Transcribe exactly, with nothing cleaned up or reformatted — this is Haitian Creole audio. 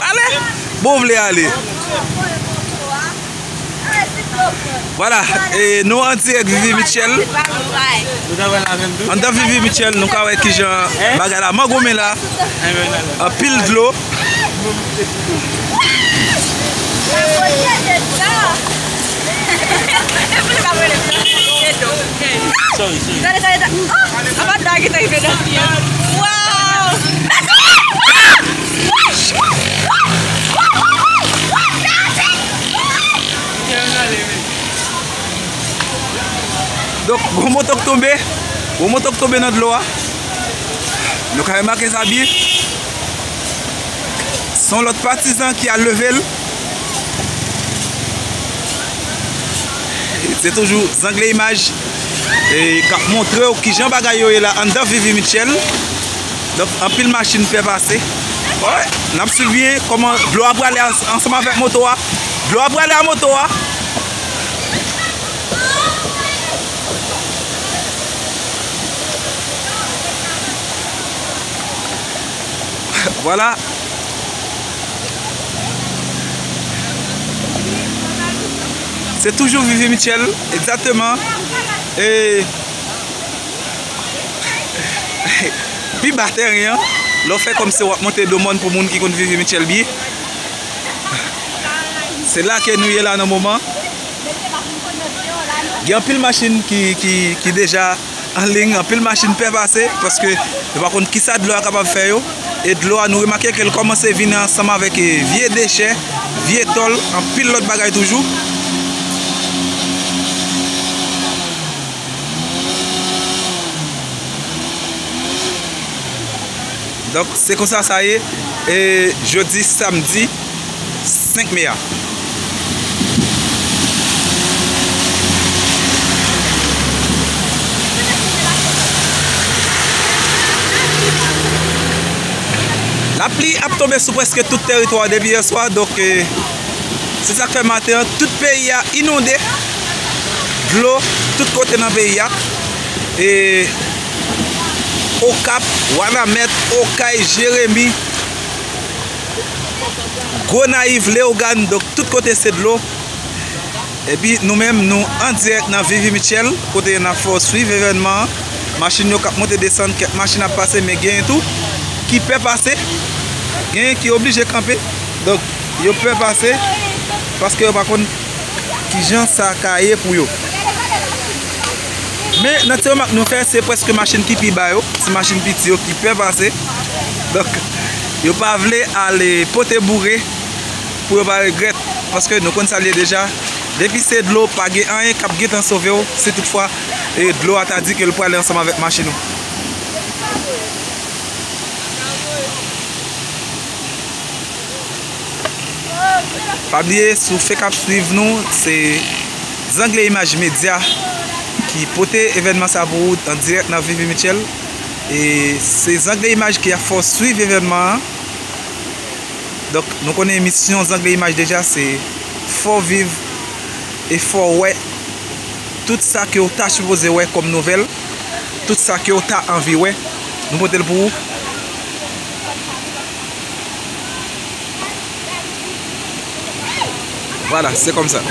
Ale! Bon, w vle ale. Vwala, e nou an dirèk Vivi Mitchell. Anndan Vivi Mitchell, nou ka wè kijan bagay la mangoumen la. Anpil dlo. Sorry, sorry. Gade, gade, gade. Oh! Apa dlo a gentan rive nan pye m? Wow! Donk, gwo moto k tonbe. Gwo moto k tonbe nan dlo a. Nou ka remake sa byen. Se yon lòt patizan ki al leve l. Se toujou Zangle Imaj, e, k ap montre w kijan bagay yo ye la anndan Vivi Mitchell. Donk, anpil machin pè pase. Wè, n ap swiv byen kòman dlo a prale ans-, ansanm avèk moto a. Dlo a prale a moto a. Vwala. Se toujou Vivi Mitchell, egzakteman. E pi ba tèren an, lè w fè kòmsi w ap monte do mòn pou moun ki konn Vivi Mitchell byen. Se la ke nou ye la nan moman. Gen anpil machin ki, ki, ki deja anliy, anpil machin pè pase, paske yo pa konn kisa dlo a kapab fè yo. E dlo a, nou remake ke l kòmanse vini ansanm avèk, e, vye dechè, vye tòl, anpil lòt bagay toujou. Donk, se konsa sa ye. E jodi samdi senk me a. Lapli ap tonbe sou prèske tout tèritwa a depi yè swa, donk, e, se sa k fè maten an, tout peyi a inonde. Dlo tout kote nan peyi a. E Okap, Wanament, Okay, Jeremi, Gonayiv, Leyogàn, donk tout kote se dlo. Epi nou menm, nou an dirèk nan Vivi Mitchell, kote n ap fè w swiv evènman an. Machin yo k ap monte desann, kèk machin ap pase, men genyen tou ki pè pase, genyen ki oblije kanpe. Donk, yo pè pase, paske yo pa konn kijan sa ka ye pou yo. Men, nan ti remak nou fè, se prèske machin ki pi ba yo, ti machin piti yo ki pè pase. Donk, yo pa vle ale pote boure pou yo pa regrèt, paske nou konn sa l ye deja. Depi se dlo, pa gen anyen k ap gentan sove w, si toutfwa, e, dlo a ta di ke l prale ansanm avèk machin ou. Pa bliye, si w fenk ap swiv nou, se Zangle Imaj Medya ki pote evènman sa pou ou an dirèk nan Vivi Mitchell. E se Zangle Imaj ki ap fè w swiv evènman an. Donk, nou konnen misyon Zangle Imaj deja, se fè w viv e fè w wè tout sa ke w ta sipoze wè kòm nouvèl, tout sa ke w ta anvi wè, nou pote l pou ou. Vwala, se kòmsa.